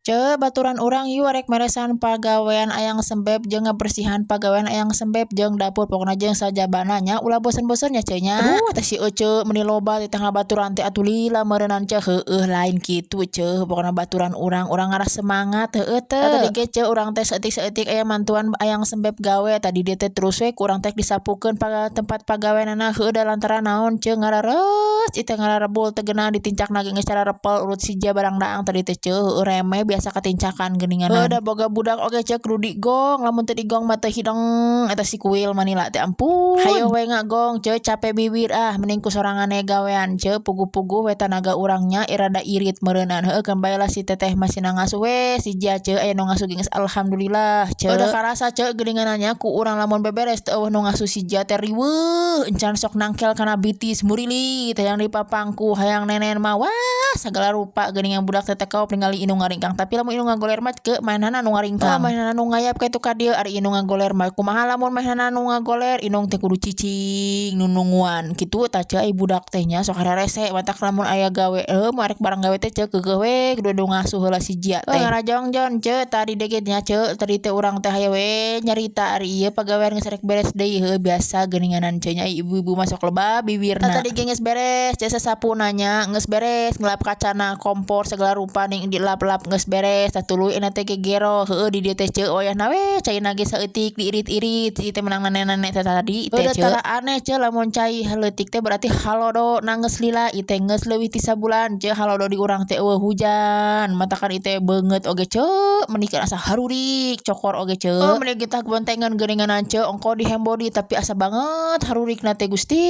Ceu, baturan urang yuk arek meresan pagawean Ayang Sembep jeung ngabersihan pagawean Ayang Sembep jeung dapur, pokona jeung sajabana nya. Ulah bosen-bosen nya, Ceu, nya. Aduh, teh si Ece meuni loba teh ngabaturan teh, atuh lila meureunan, Ceu. Heueuh, lain kitu, Ceu, pokona baturan urang, urang ngaras semangat, heueuh teu? Tadi ge, Ceu, urang teh saeutik-saeutik aya mantuan Ayang Sembep gawe. Tadi dieu teh terus we ku urang teh disapukeun tempat pagaweanana. Heueuh da lantaran naon, Ceu, ngarareus ieu teh, ngararebul teu geunah ditincakna ge geus cararepel urut sija barang daang tadi teh, Ceu. Heueuh, reme biasa katincakan geuninganan. Heueuh da boga budak oge, Ceu, kudu digong, lamun teu digong mah teu hideng eta si kuil manila teh, ampun. Hayo we ngagong, Ceu, cape bibir ah, mending ku sorangan we gawean, Ceu. Puguh-puguh we tanaga urang nya, rada irit meureunan. Heueuh, keun bae lah si teteh masih ngasuh we si Jia, Ceu. Aya nu ngasuh ge geus alhamdulillah, Ceu. Udah karasa, Ceu, geuninganan nya ku urang lamun beberes teu euweuh nu ngasuh si Jia teh riweuh, encan sok nangkel kana bitis, murilit hayang dipapangku, hayang nenen mah, wah, sagala rupa geuningan. Budak teh kaop ningali indung ngaringkang, tapi lamun indung ngagoler mah ke mainana nu ngaringkang, mainana nu ngayap ka itu ka dieu. Ari indung ngagoler mah kumaha? Lamun mainana nu ngagoler, indung teh kudu cicing nununguan kitu tah, Ceu. Ai budak teh nya sok hararese, matak lamun aya gawe, heueuh, mun arek barang gawe teh, Ceu, keukeuh we kudu nu ngasuh heula si Jia teh. Ngarajongjon, Ceu, tadi dege nya, Ceu. Tadi teh urang teh hayo we nyarita ari ieu pagawean geus arek beres deui. Heueuh, biasa geuninganan, Ceu, nya, ibu-ibu mah sok loba bibirna. Tadi ge geus beres, Ceu, sasapuna nya geus beres, ngelap kacana, kompor segala rupa ning dilap-lap geus beres. Tah, tuluy euna teh gegero. Heueuh, di dieu teh, Ceu, wayahna we caina ge saeutik diirit-irit ieu teh menang nenek-nenek teh tadi teh, Ceu. Tara aneh, Ceu, lamun cai leutik teh berarti halodo na geus lila. Ieu teh geus leuwih ti sabulan, Ceu, halodo di urang teh euweuh hujan. Matakan ieu teh beungeut oge, Ceu, meuni asa harurik cokor oge, Ceu. Oh, meuni kita bontengan geuninganan, Ceu, ongko di hembodi tapi asa banget harurikna teh. Gusti,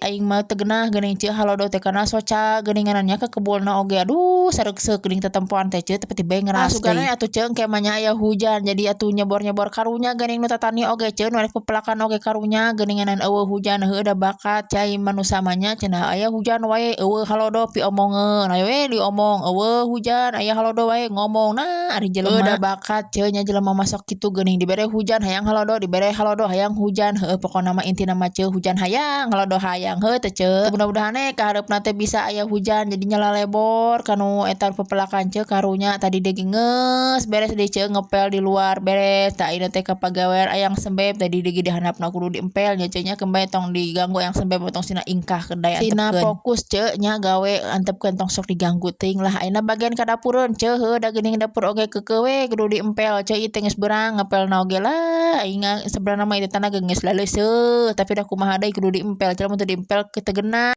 aing mah teu geunah geuning, Ceu, halodo teh kana soca geuninganan nya, ka kebulna oge. Aduh, sareukseuk geuning tetempoan teh, Ceu, tapi bae ngeras deui. Atuh, Ceu, engke mah nya aya hujan, jadi atuh nyebor-nyebor karunya geuning nu tatani oge, Ceu, nu arek pepelakan oge karunya geuninganan euweuh hujan. Heueuh da bakat cai manusa mah nya, cenah aya hujan wae euweuh halodo piomongeun, hayo we diomong euweuh hujan, aya halodo wae ngomong. Nah, ari jelema da bakat, Ceu, nya, jelema mah sok kitu geuning, dibere hujan hayang halodo, dibere halodo hayang hujan. Heueuh, pokona mah intina mah, Ceu, hujan hayang, halodo hayang, heueuh teh, Ceu? Mudah-mudahan we kahareupna teh bisa aya hujan, jadi nyalalebor kanu eta pepelakan, Ceu, karunya. Tadi deui geus beres deui, Ceu, ngepel di luar beres. Tah, ayeuna teh ka pagawean Ayang Sembep. Tadi deui di handapna kudu diempel nya, Ceu, nya. Keun bae tong diganggu Ayang Sembep, tong sina ingkah kedai. Sina fokus, Ceu, nya gawe, antepkeun, tong sok diganggu teuing lah. Ayeuna bagian ka dapureun, Ceu. Heueuh da geuning dapur oge keukeuh we kudu diempel, Ceu. Ieu teh geus beurang ngepelna oge lah, aing sabenerna mah ieu tanaga geus laleuseuh, tapi da kumaha deui, kudu diempel, Ceu. Lamun teu diempel teu geunah.